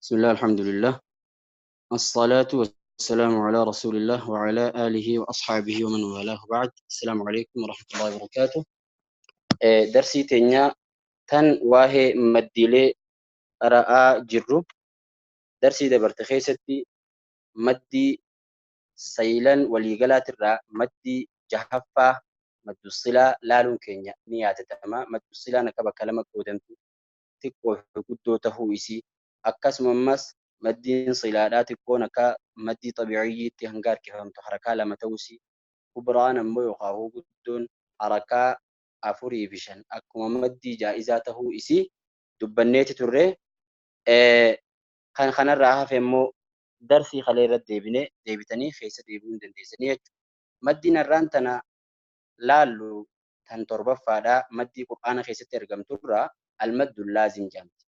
بسم الله الحمد لله الصلاة والسلام على رسول الله وعلى آله وأصحابه ومن والاه بعد. السلام عليكم ورحمة الله وبركاته. درسي تنيا تن واهي مديلي رأى جرو درسي دبرت خيستي مدي سيلان وليقلات الرا مدي جهفة مد الصلة لالون كينيا نيات تما مد الصلة نكبا كلمة قودمتو تكو حقودو تهو إسي akkasuma ammas maddiin silaadhaa xiqqoon akka maddii xabiiciyyiitti hanga harkifamtu harakaa lama ta'uusi kubraan ammoo yookaan guddoon harakaa 4 fi 5 akkuma maddii jaa'izaa tahuu isii dubbanneeti turre. Kan kanarraa hafe immoo darsii kalee irratti deebinee deebitanii keessa deebi'uu hin dandeessanii jechuudha. Maddiin har'aan tana laallu tan torbaffaadhaa maddii qur'aana keessatti argamturraa almaddu laazim jedhamti.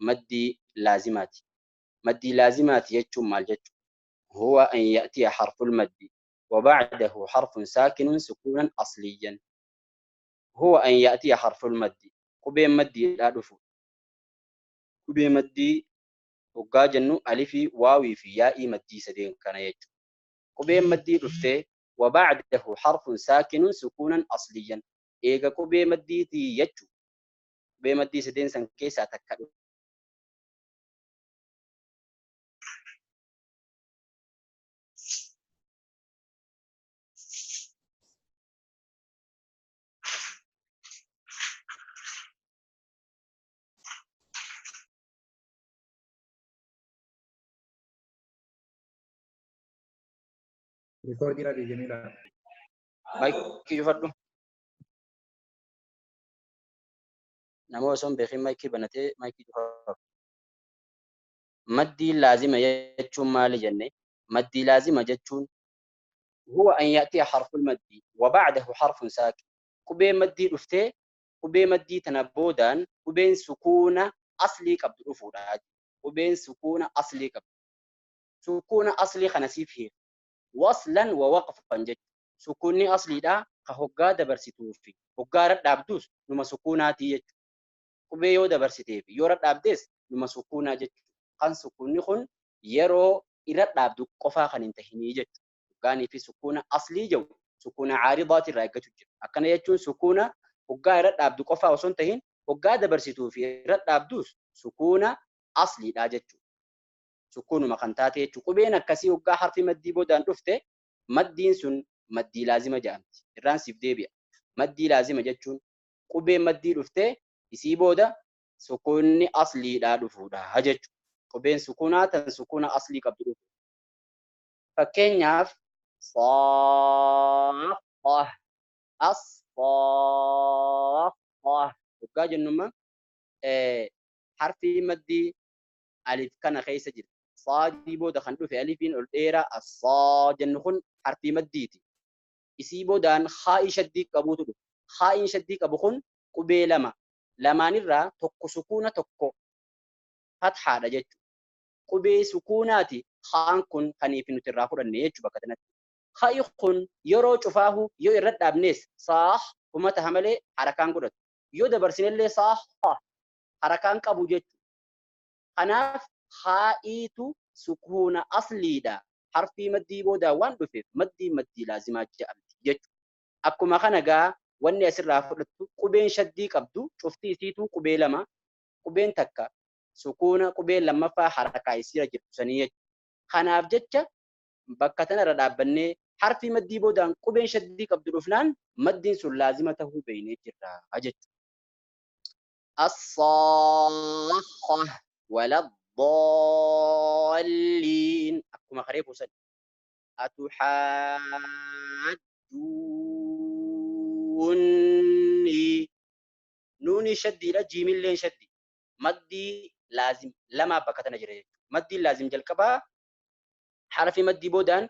Maddii laazimaati. Maddii laazimaati jechuun maal jechuudha? هو أن يأتي حرف المد وبعده حرف ساكن سكونا أصليا. هو أن يأتي حرف المد qubeen maddiidhaa dhufu. Qubee maddii hoggaa jennu alifii, waawii fi yaa'ii maddii sadeen kana jechuudha. Qubeen maddii dhuftee وبعده حرف ساكن سكونا أصليا eega qubee maddiitii jechuudha. Qubee maddii sadeen san keessaa takka dhufu. Rikoordii dhabe Jamiila. Maayikii cufadhu. Nama osoo hin beekin maayikii banatee maayikii cufadhu. Maddii laazima jechuun maali jenne? Maddii laazima jechuun هو أن يأتي حرف المد وبعده حرف ساكن. Qubee maddii dhuftee qubee maddii tana boodaan qubeen sukuuna aslii qabdu dhufuudha. Qubeen sukuuna aslii qabdu. Sukuuna aslii kana siif hiika. Waslan wa waqfan jechuudha. Sukuunni asliidhaa ka hoggaa dabarsituu fi hoggaa dhadhaabdus numa sukuunaatii jechuudha. Qubee yoo dabarsitee fi yoo dhadhaabdes numa sukuunaa jechuudha. Kan sukuunni kun yeroo irra dhaabdu qofaa kan hin tahinii jechuudha. Hoggaanii fi sukuuna aslii jedhu sukuuna caaridaati irraa eeggachuu jira. Akkana jechuun sukuuna hoggaa irra dhaabdu qofaa osoo hin tahin hoggaa dabarsituu fi irra dhaabdus sukuuna asliidha jechuudha. Sukuunuma kan taate jechuudha. Qubeen akkasii hoggaa harfi maddii boodaan dhufte maddiin sun maddii laazima jedhamti. Irraan siif deebi'a. Maddii laazima jechuun qubeen maddii dhuftee isii booda sukuunni asliidhaa dhufuudha jechuudha. Qubeen sukuunaa tan sukuuna aslii qabdu dhufu. Fakkeenyaaf saaffah, as-saaffah hoggaa jennumma harfii maddii alif kana keessa jira. Saadii booda kan dhufe alifiin ol dheeraa as-saa jennu kun harfii maddiiti. Isii boodaan haa'ii shaddii qabuutu dhufe. Haa'iin shaddii qabu kun qubee lama. Lamaanirraa tokko sukuuna tokko fathaadha jechuudha. Qubee sukuunaati haan kun kaniif nuti irraa fudhanne jechuudha bakka kanatti. Ha'i kun yeroo cufaahu yoo irra dhaabnes saah huma taha malee harakaan godhatu. Yoo dabarsinellee saah harakaan qabu jechuudha. Kanaaf haa'iitu sukuuna asliidha. Harfii maddii boodaa waan dhufeef maddii maddii laazimaa jedhamti jechuudha. Akkuma kana gaa wanni asirraa fudhattu qubeen shaddii qabdu cufti isiituu qubee lama, qubeen takka sukuuna, qubeen lammaffaa harakaa isiirra jirtu sanii jechuudha. Kanaaf jecha bakka tanarra dhaabbannee harfii maddii boodaan qubeen shaddii qabdu dhufnaan maddiin sun laazima tahuu beeynee jirra jechuudha. As-saakhah wala daalliin akkuma karee buusan. Atuhaajjuunni nuuni shaddiidha, jiimilleen shaddi. Maddii laazim lamaa bakka tana jira jechuudha. Maddiin laazim jalqabaa harfi maddii boodaan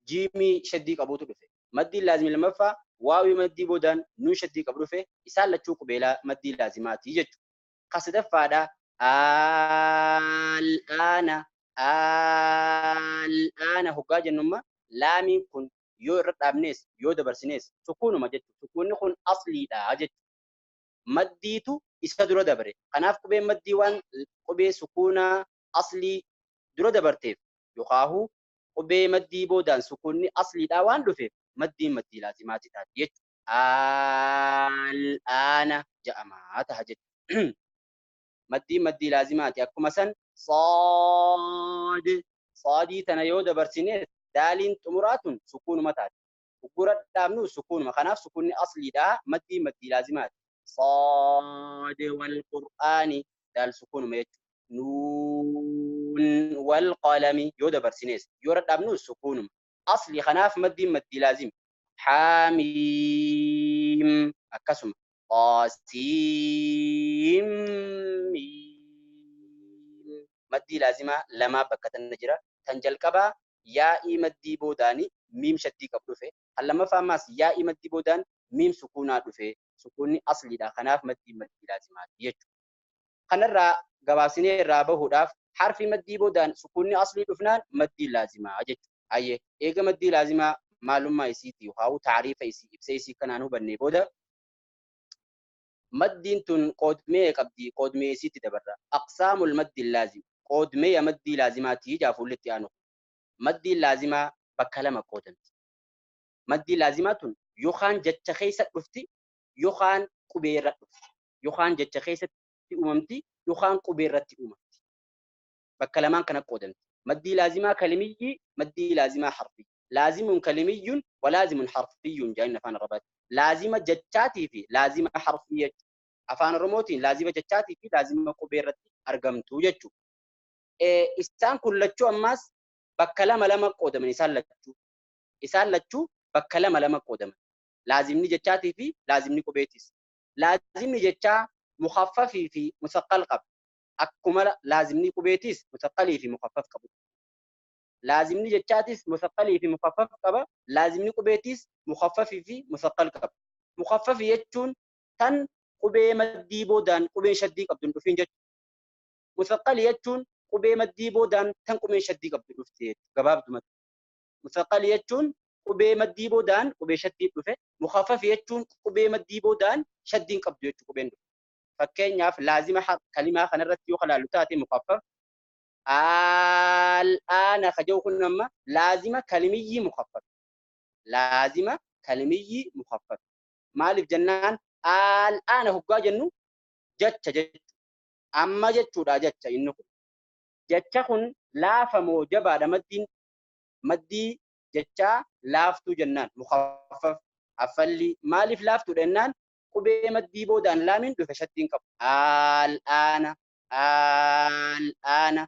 jiimii shaddii qabuutu dhufe. Maddiin laazimii lammaffaa waawii maddii boodaan nuun shaddii qabu dhufe. Isaan lachuu qubeelaa maddii laazimaati jechuudha. Ka sadaffaadha al'aana. Al'aana hoggaa jennumma laamiin kun yoo irra dhaabnes yoo dabarsines sukuunuma jechuudha. Sukuunni kun asliidha jechuudha. Maddiitu isa dura dabre. Kanaaf qubeen maddii waan qubee sukuunaa aslii dura dabarteef yookaan qubee maddii boodaan sukuunni asliidhaa waan dhufeef maddiin maddii laazimaati taati jechuudha. Al'aana ja'amaa taha jechuudha. Maddiin maddii laazimaati. Akkuma san saad saadii tana yoo dabarsine daaliin xumuraa tun sukuunuma taati. Uggura dhaabnu sukuunuma. Kanaaf sukuunni asliidhaa maddii maddii laazimaati. Saad wal qur'aani daal sukuunuma jechuudha. Nuun wal qalami yoo dabarsines yoo dhaabnu sukuunuma. Asli kanaaf maddiin maddii laazima. Xaamiim akkasuma. Qaasiim maddii laazimaa lamaa bakka tana jira. Tan jalqabaa yaa'ii maddii boodaani miim shaddii qabu dhufe. Kan lammaffaa ammaas yaa'ii maddii boodaan miim sukuunaa dhufe. Sukuunni asliidha. Kanaaf maddii maddii laazimaati jechuudha. Kanarraa gabaabsinee irraa bahuudhaaf harfi maddii boodaan sukuunni aslii dhufnaan maddii laazimaa jechuudha. Ayyee eega maddii laazimaa maalummaa isiitii yookaan taariifa isii ibsa isii kanaan hubannee booda maddiin tun qoodmee qabdi qoodmee isiitti dabarra. Aqsaamul maddi laazim qoodmee maddii laazimaatii jaafuullitti aanu. Maddiin laazimaa bakka lama qoodamti. Maddiin laazimaa tun yookaan jecha keessa dhufti yookaan qubee irra dhufti. Yookaan jecha keessatti uumamti yookaan qubee irratti uumamti. Bakka lamaan kana qoodamti. Maddii laazimaa kalimiyyii maddii laazimaa harfii. Laazimuun kalimiyyuun walaazimuun harfiyyuun jedhan afaan Arabaati. Laazima jechaatii fi laazima harfii jechuudha. Afaan Oromootiin laazima jechaatii fi laazima qubee irratti argamtu jechuudha. Isaan kun lachuu ammaas bakka lama lama qoodaman isaan lachuu. Isaan lachuu bakka lama lama qoodaman. Laazimni jechaatii fi laazimni qubeetis. Laazimni jechaa mukhaffafii fi musaqqal qaba. Akkuma laazimni qubeetis musaqqalii fi mukhaffaf qabu. Laazimni jechaatis musaqqalii fi mukhaffaf qaba. Laazimni qubeetis mukhaffafii fi musaqqal qaba. Mukhaffafii jechuun tan qubee maddii boodaan qubeen shaddii qabdu hin dhufin jechuudha. Musaqqalii jechuun qubee maddii boodaan tan qubeen shaddii qabdu dhufte jechuudha. Gabaabdumatti. Musaqqalii jechuun qubee maddii boodaan qubee shaddii dhufe. Mukhaffafii jechuun qubee maddii boodaan shaddiin qabdu jechuudha qubeen dhufe. Fakkeenyaaf laazima kalimaa kanarratti yoo ilaallu taate mukhaffaf al'aana ka jedhu kun amma laazima kalimiyyii mukhaffaf. Laazima kalimiyyii mukhaffaf. Maaliif jennaan al'aana hoggaa jennu jecha jechuudha. Amma jechuudha jecha inni kun. Jecha kun laafa moo jabaadha maddiin maddii jechaa laaftuu jennaan mukhaffaf affalli maaliif laaftuudha jennaan qubee maddii boodaan laamiin dhufe shaddiin qabu. Al'aana al'aana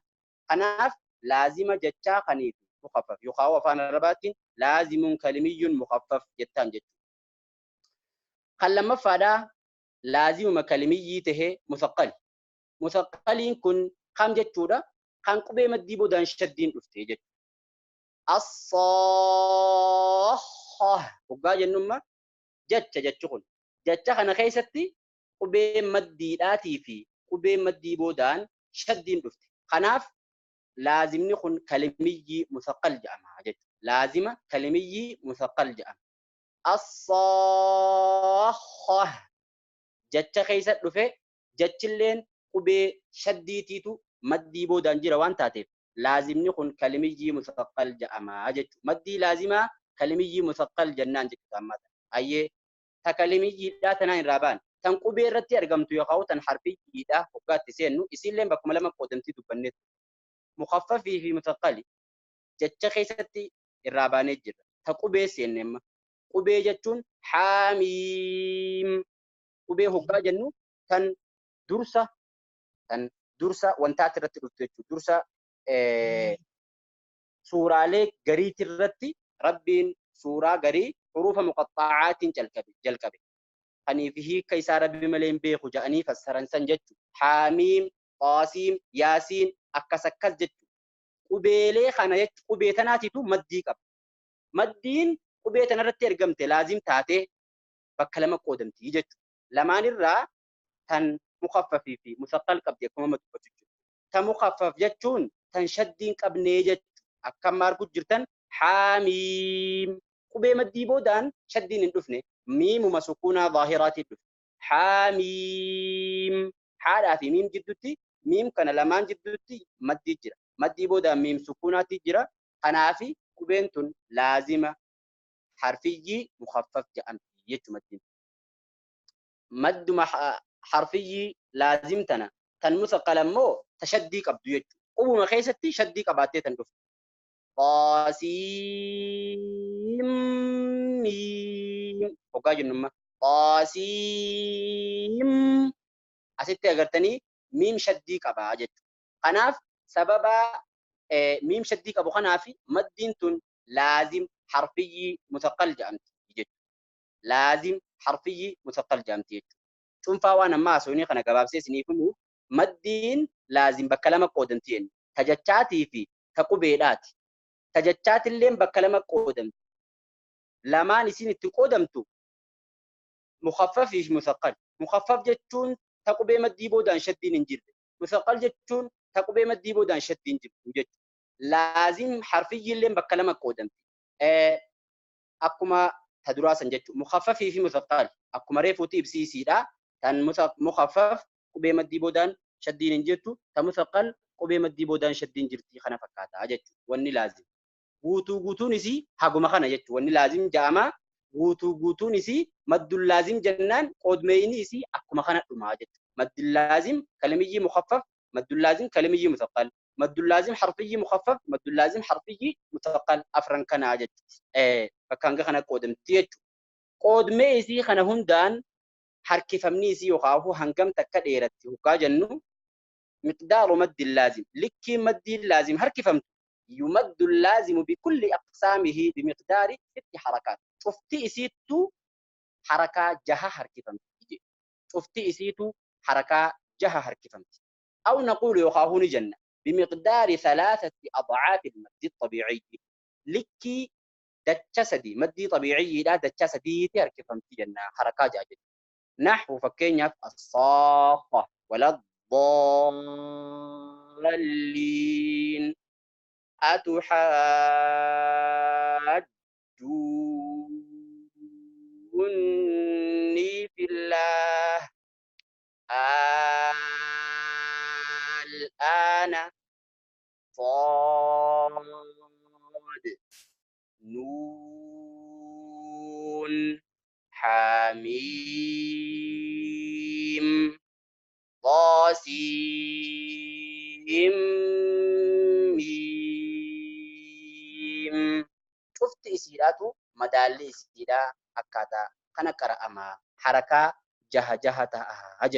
kanaaf laazima jechaa kaniif mukhaffaf yookaan afaan Arabaatiin laazimuun kalimiyyuun mukhaffaf jettaan jechuudha. Kan lammaffaadhaa laazimuma kalimiyyii tahee musaqqali. Musaqqaliin kun kam jechuudha? Kan qubee maddii boodaan shaddiin dhufte jechuudha. Assaaha hoggaa jennumma jecha jechu kun. Jecha kana keessatti qubee maddiidhaatii fi qubee maddii boodaan shaddiin dhufte. Kanaaf laazimni kun kalimiyyii musaqqal jedhama jechuudha. Laazima kalimiyyii musaqqal jedhama. Assaaha jecha keessa dhufe jechilleen qubee shaddiitiitu maddii boodaan jira waan taateef laazimni kun kalimiyyii musaqqal jedhama jechuudha. Maddii laazimaa kalimiyyii musaqqal jennaan jechuudha ammaa. Ayyee ta kalimiyyiidhaa tanaan irraa ba'an. Tan qubee irratti argamtu yookaan tan harfiyyiidhaa hoggaatti seennu isiilleen bakkuma lama qoodamtii dubbanneetu. Mukhaffafii fi musaqqali jecha keessatti irraa baanee jirra. Ta qubee seenne amma. Qubee jechuun haamiim. Qubee hoggaa jennu tan dursa wantaati irratti dhuftu jechuudha. Dursa suuraalee gariitii irratti Rabbiin suuraa garii hurufa muqaxxaa'aatiin jalqabe. Kaniif hiika isaa Rabbi malee hin beeku jedhanii fassaran san jechuudha. Haamiim, Qaasiim, Yaasiin akkas akkas jechuudha. Qubeelee kana jechuudha qubee tanaatiitu maddii qaba. Maddiin qubee tanarratti argamte laazim taatee bakka lama qoodamti jechuudha. Lamaan irraa tan mukhaffafii fi musaqqal qabdi akkuma amma dubbatu jechuudha. Ta mukhaffaf jechuun tan shaddiin qabnee jechuudha. Akkam arguu jirtan haamiim qubee maddii boodaan shaddiin hin dhufne miimuma sukuunaa zaahiraatiin dhufe. Haamiim haadhaa fi miim jidduutti Miim kana lamaan jidduutti maddii jira. Maddii booda miim sukuunaatti jira. Kanaafi qubeen tun laazima harfiyyii mukhaffaf jedhamti jechuudha maddiin. Madduma harfiyyii laazim tana tan musaqqal ammoo tashaddii qabdu jechuudha. Qubuma keessatti shaddii qabaattee tan dhuftu. Xaasiim miim hoggaa jennu amma xaasiim asitti agartanii miim shaddii qabaa jechuudha. Kanaaf sababa miim shaddii qabu kanaaf maddiin tun laazim harfiyyii musaqqal jedhamti jechuudha. Laazim harfiyyii musaqqal jedhamti jechuudha. Cuunfaa waan ammaa haasofnee kana gabaabsee isiniif himu maddiin laazim bakka lama qoodamti jenna. Tajachaatii fi ta qubeedhaati. Tajachaatilleen bakka lama qoodamti. Lamaan isin itti qoodamtu mukhaffafii fi musaqqal. Mukhaffaf jechuun ta qubee maddii boodaan shaddiin hin jirre. Musaqqal jechuun ta qubee maddii boodaan shaddiin jirtu jechuudha. Laazim harfiyyiilleen bakka lama qoodamti. Akkuma ta duraa san jechuudha. Mukhaffafii fi musaqqal akkuma reefuuti ibsiisiidha. Tan mukhaffaf qubee maddii boodaan shaddiin hin jirtu. Ta musaqqal qubee maddii boodaan shaddiin jirti kana fakkaata jechuudha. Wanni laazim. Guutuu guutuun isii haguma kana jechuudha. Wanni laazim ja'amaa guutuu guutuun isii maddul laazim jennaan qoodmeeyni isii akkuma kana dhumaa jechuudha. Maddul laazim kalimiyyii mukhaffaf, maddul laazim kalimiyyii musaqqal, maddul laazim harfiyyii mukhaffaf, maddul laazim harfiyyii musaqqal afran kanaa jechuudha. Bakka hanga kana qoodamti jechuudha. Qoodmee isii kana hundaan harkifamni isii yookaan hangam takka dheeratti hoggaa jennu miqdaaru maddi laazim likkii maddii laazim harkifamtu يمد اللازم بكل أقسامه بمقدار 6 حركات. شفتي إسيتو حركة جها حركفمتي. شفتي إسيتو حركة جها حركفمتي. أو نقول يخاهون جنة بمقدار 3 أضعاف المد الطبيعي. لكي دتشسدي مدي طبيعي لا دتشسدي تركفمتي جنة حركة جاجة. نحو فكين الصاخة ولا الضالين أتحاجوني في الله الآن صاد نون حميم طاسيم ميم. شفت إسيراتو مدالي إسيرا أكاتا كان قرأما حركة جها جها تأها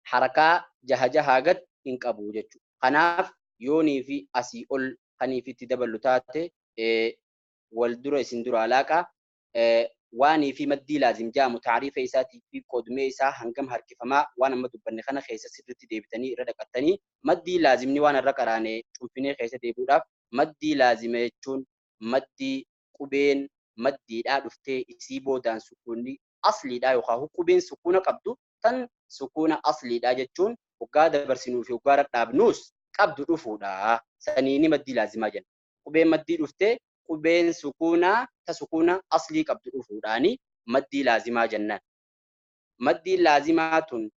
حركة جها جها قد إنك أبو جتشو. قناف يوني في أسي أول قني في تدبل تاتي والدرة سندرة علاقة واني في مدي لازم جاء متعريف إساتي في قدمي إسا هنجم هركفما وانا مدبني خنا خيسة سرتي ديبتني ردقتني مدي لازمني وانا رقراني شوفني خيسة ديبوراف مدي لازم يجون مدي قبين مدي لا دفتي إسيبو دان سكوني أصلي لا يخاه قبين سكونة قبضو تن سكونة أصلي لا جتون وقادة برسنو في وقارة أبنوس قبضو رفودا سنيني مدي لازم جن قبين مدي دفتي قبين سكونة تسكونة أصلي قبضو رفوداني مدي لازمة جنة مدي لازمة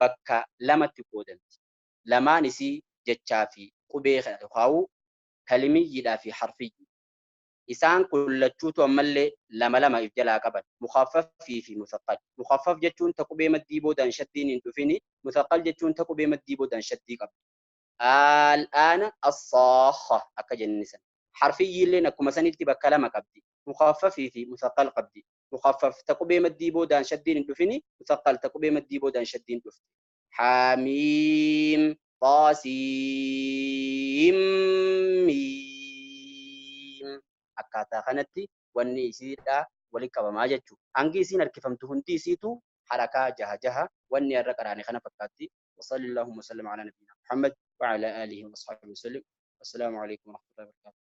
بكا لما تقودنت لما نسي جتشافي قبين يخاو كلمي لا في حرفي إسان كل تشوت وملي لما لما يفجلا قبل مخفف في مثقل مخفف جتون تقبي مدي بودان شدين انتفيني مثقل جتون تقبي مدي بودان شدي قبل الآن الصاخة أكجنسا حرفي اللي نكو سنتي بكلمة قبدي مخفف في مثقل قبدي مخفف تقبي مدي بودان شدين انتفيني مثقل تقبي مدي بودان شدين انتفيني حميم طاسيم ميم akkaataa kanatti wanni isiidha walitti qabamaa jechuudha. Hangi isiin harkifamtu hundi isiitu harakaa jaha jaha wanni irra qaraane kana fakkaatti. Wa sallallahu wa sallam ala nabiyina Muhammad wa ala alihi wa sahbihi wa sallam. Assalaamu alaykum wa rahmatullahi wa barakatuh.